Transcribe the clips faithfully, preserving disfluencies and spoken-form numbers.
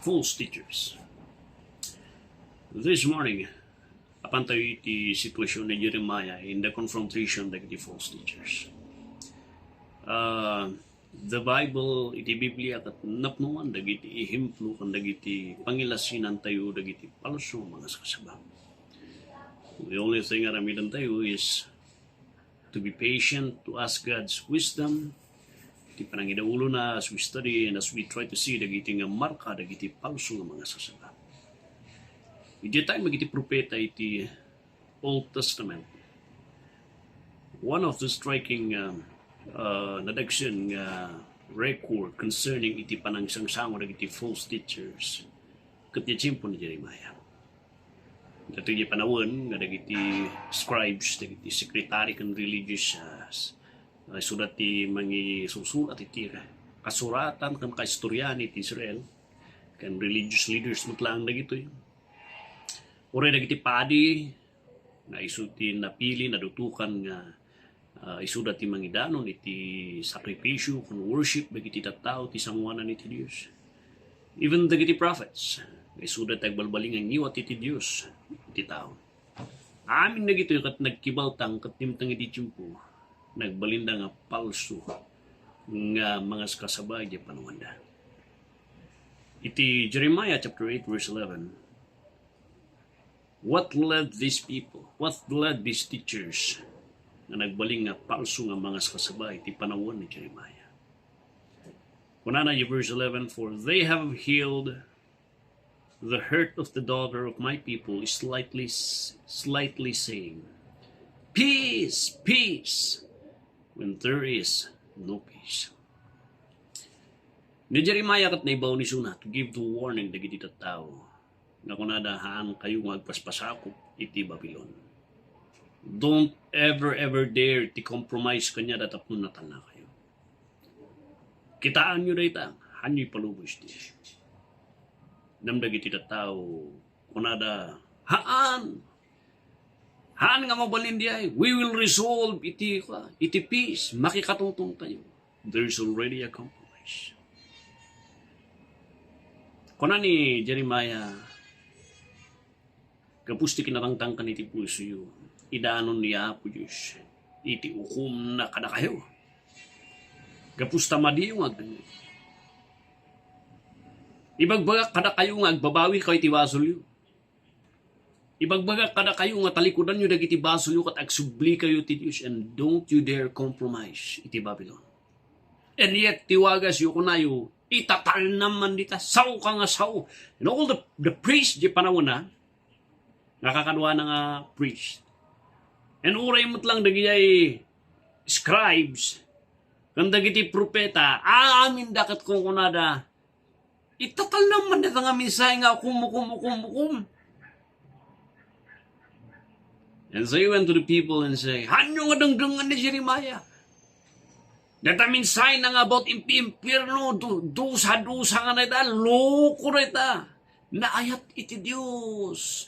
false teachers. This morning, apantayo iti situation ni Jeremiah in the confrontation dagiti false teachers. Uh, the Bible, iti Biblia, ket napnuan dagiti ehemplo ken dagiti pangilasinantayo dagiti palso nga mangkaskasaba. The only thing nga aramidantayo is to be patient, to ask God's wisdom, iti panangidaulona as we study and as we try to see dagiti nga marka dagiti palso nga mangkaskasaba. Idiay time dagiti propeta iti Old Testament, one of the striking, um, uh, nadagsen nga record concerning iti panangsangsango dagiti false teachers ket ti tiempo ni Jeremiah. Datoy diay panawen nga dagiti scribes, dagiti secretary ken religious, ah, s-, ah, isuda ti mangisusurat iti kasuratan ken kaistoriaan iti Israel, ken religious leaders met laeng dagitoy. Uray dagiti padi nga isu ti napili, nadutokan nga ah, isuda ti mangidanon iti sakripisio ken worship dagiti tattao ti sangoanan iti Dios. Even dagiti prophets, isuda ti agbalbaliw nga ngiwat iti Dios iti tao. Amin dagitoy ket nagkibaltang ket dimteng iti tiempo, nagbalinda nga palso nga mangkaskasaba iti panawanda. Iti Jeremiah chapter eight, verse eleven, What led these people? What led these teachers nga nagbalin nga palso nga mangkaskasaba iti panawen ni Jeremiah? Kunana iti verse eleven, "For they have healed the hurt of the daughter of my people slightly, slightly saying, 'Peace, peace,' when there is no peace." Ni Jeremiah ket naibaw ni isuna to give the warning dagiti tattao nga kunada, "Haankayo nga agpaspasakop iti Babilon." Don't ever, ever dare ti compromise kaniada tapno natalnakayo. Kitaenyo dayta, haanyo ipalubos iti Dios. Ngem dagiti tattao, kunada, "Haan! Haan nga mabalin diay. We will resolve iti, iti peace. Makikatungtongtayo." There's already a compromise. Kuna ni Jeremiah, "Gapu ti kinatangtangkan iti pusoyo, idanon ni Apo Dios iti ukomna kadakayo. Gapu ta madiyo nga agdengngeg. Ibagbagak kadakayo nga agbabawikayo iti basolyo. Ibagbagak kadakayo nga talikudanyo dagiti basolyo ket agsublikayo iti Dios, and don't you dare compromise iti Babylon." And yet, ti wagasyo, kunayo, itatalnam man dita, sao ka nga sao. And all the, the priest, di panawen na, nakakaduana nga priest. And uray met lang dagiti scribes, ken dagiti propeta, amin da ket kunkunada, itatalnam man dita nga mensahe nga ukom, ukom, ukom, ukom. And they went to the people and say, "Haanyo nga denggengen ni Jeremiah? Data mensahe na nga about impi-, impierno, du-, dusa, dusa nga na ita, loko na ita. Naayat iti Dios.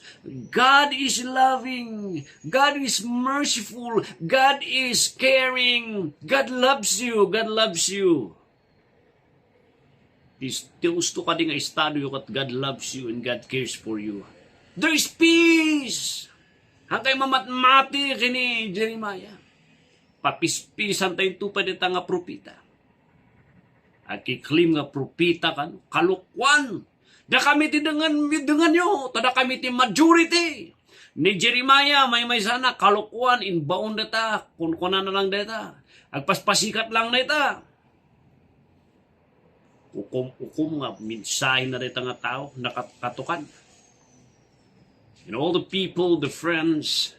God is loving. God is merciful. God is caring. God loves you. God loves you." Ti, ti usto kadi nga estadoyo ket God loves you and God cares for you. There is peace. Haankayo mamatmati ken ni Jeremiah. Papispisantayo pay dita nga propeta. Agkiklaim nga propeta kano, kalokuan. Dakami ti dengan, dengenyo, ta dakami ti majority. Ni Jeremiah, maymaysana, kalokuan, imbaon data, kunkunana lang data. Agpaspasikat lang data. Ukom-ukom nga mensahe na dayta nga tao, nakatukan. And all the people, the friends,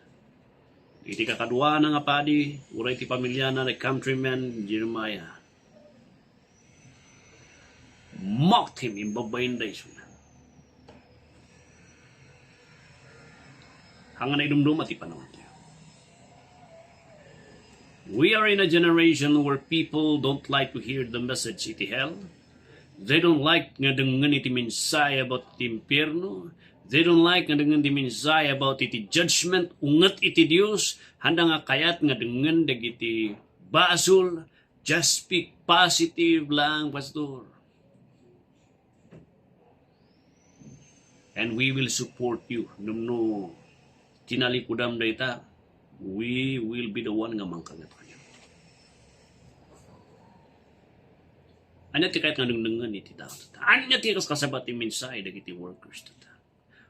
iti kakaduana nga padi, uray ti pamiliana, the countrymen, Jeremiah, mocked him, imbabain da isuna. Haan nga naidumduma ti panawen tayo. We are in a generation where people don't like to hear the message iti hell. They don't like nga dengngen iti mensahe about ti impierno. They don't like nga dengngen ti mensahe about iti judgment, unget iti Dios. Haanda nga kayat nga dengngen dagiti basol. Just speak positive lang, Pastor. And we will support you. Ngem no tinalikudam dayta, we will be the one nga mangkanget kaniak. Ania ti kayat nga dengdengen iti tao? Ania ti kaskasaba ti mensahe dagiti workers tatta?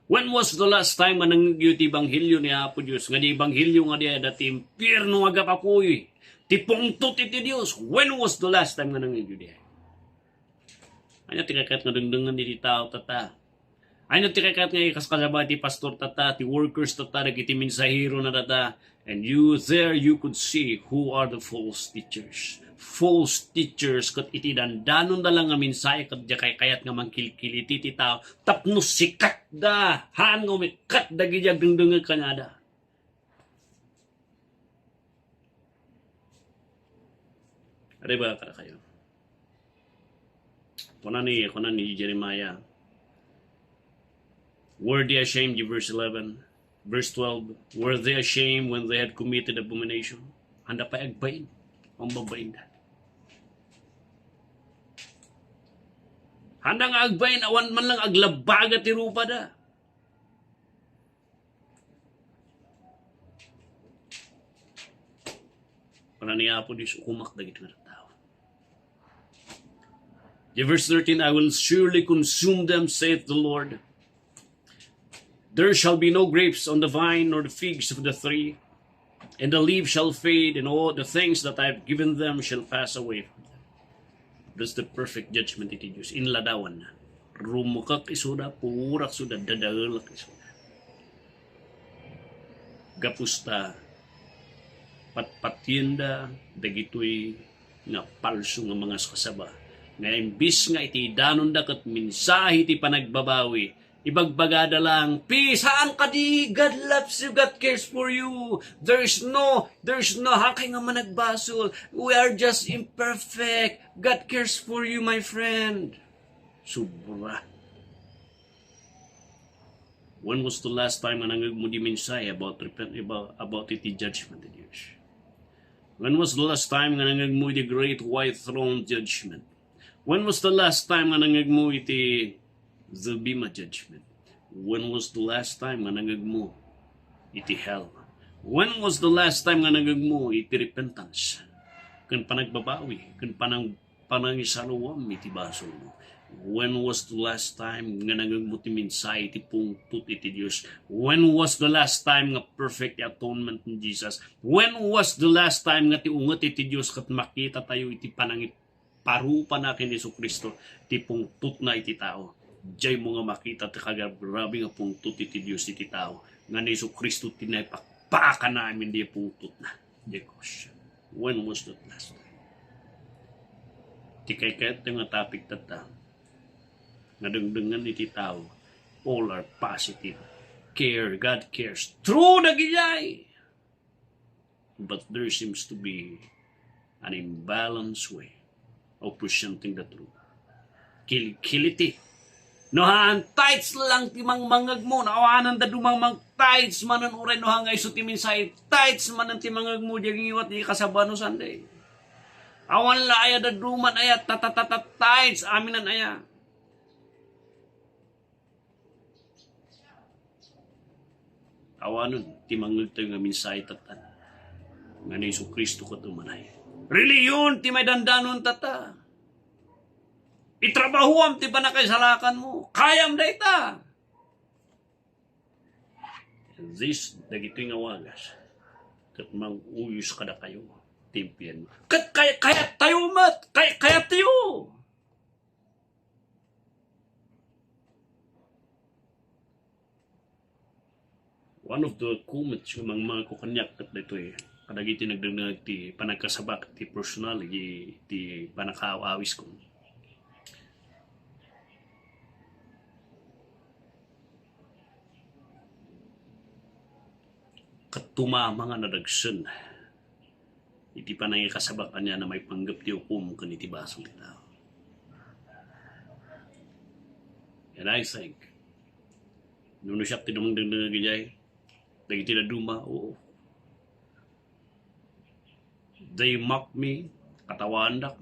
When was the last time nga nangngegyo ti ebanghelio ni Apo Dios? Nga di ebanghelio nga di adda ti impierno nga agapapuy, ti pungtot iti Dios. When was the last time nga nangngegyo di? Ania ti kayat nga dengdengen iti tao tatta? Ania ti kayat nga ikaskasaba ti pastor tatta, ti workers tatta, dagiti mensahero na tatta? And you, there you could see who are the false teachers. False teachers, ket iti dandanonda lang nga mensahe, ket diay kaykayat nga mangkilkiliti ti tao tapno sikatda, haan nga umikkat dagiti agdengdengngeg kaniada. Adi ba kadakayo? Kuna ni, kuna ni Jeremiah, "Were they ashamed?" Verse eleven, verse twelve, "Were they ashamed when they had committed abomination?" Haanda pay agbain. Ang babain da. Haanda nga agbain, awan man lang aglabaga ti rupada. Kuna ni Apo Dios, "Ukomak dagiti nga tattao." Di verse thirteen, "I will surely consume them, saith the Lord. There shall be no grapes on the vine, nor the figs of the tree, and the leaf shall fade, and all the things that I have given them shall pass away from them." That's the perfect judgment iti Dios. Inladawanna. Rumukek isuda, purak isuda, dadaelek isuda. Gapusta, patpatienda dagitoy nga palso nga mangaskasaba, nga imbis nga iti idanonda ket mensahe ti panagbabawi, ibagbagada lang, "Peace, haan kadi, God loves you, God cares for you. There's no, there's no, hakay nga managbasol. We are just imperfect. God cares for you, my friend." Sobra. When was the last time nga nangngegmo di mensahe about repent, about, about iti judgment ti Dios? When was the last time nga nangngegmo iti great white throne judgment? When was the last time nga nangngegmo iti the Bema judgment? When was the last time nga nangngegmo iti hell? When was the last time nga nangngegmo iti repentance? Ken panagbabawi, ken panang panangisaluam iti basolmo. When was the last time nga nangngegmo ti mensahe iti pungtot iti Dios? When was the last time nga perfect ti atonement ni Jesus? When was the last time nga ti unget iti Dios ket makitatayo iti panangiparupana ken Jesu-Cristo ti pungtotna iti tao? Diaymo nga makita ti kagragrabe nga pungtot iti Dios iti tao, nga ni Jesu-Cristo ti naipakpakana amin diay pungtotna. The question, when was that last time? Ti kayat nga topic tatta, nga dengdengen iti tao, all are positive. Care, God cares. True, dagijay. But there seems to be an imbalanced way of presenting the truth. Kilkiliti. No haan tithes lang ti mangmangngegmo, no awanan dadduma nga mang-tithes manen uray no haan nga isu ti mensahe, tithes manen ti mangngegmo, di agngiwat di kasaba no Sunday. Awan la aya dadduma aya, tatatata tithes, amin aya. Awanen ti mangngegtayo nga mensahe tattan nga ni Jesu-Cristo ket umanay. Relihiyon ti maidandanon tatta. Itrabahoam ti pannakaisalakanmo. Kayam dayta. And this, dagitoy nga wagas, ket mang-uyos kadakayo ti impierno. Ket kay-, kayattayo met, kay-, kayattayo. One of the comments nga mangmangko kaniak ket daytoy, kadagiti nagdengdengag ti panagkasabak ti personal, iti, iti pannakaaw-awisko. Ket tumama nga nadagsen iti panangikasabak ania a maipanggep ti ukom ken iti basol ti tao. And I think, no, no siak ti dumangdengdengag idiay, dagiti dadduma, oo. They mock me, katawaandak.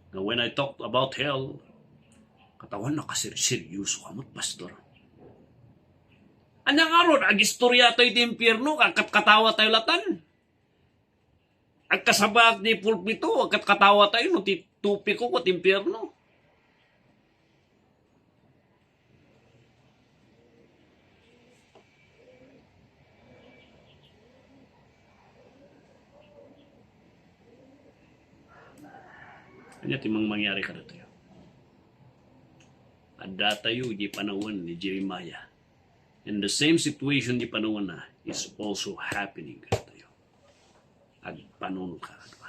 Nga when I talk about hell, Katawan, nakasir-, seryoso ka met, Pastor. Ania ngarud, agistorya tayo ti impierno, agkatkatawa tayo latan. Agkasabaak ti pulpito, agkatkatawa tayo no ti topiko ket impierno. Ania ti mang-, mangyari kadatayo? Addatayo iti panawen ni Jeremiah. And the same situation ti panawenna is also happening kadatayo. Agpanunot ka kadua.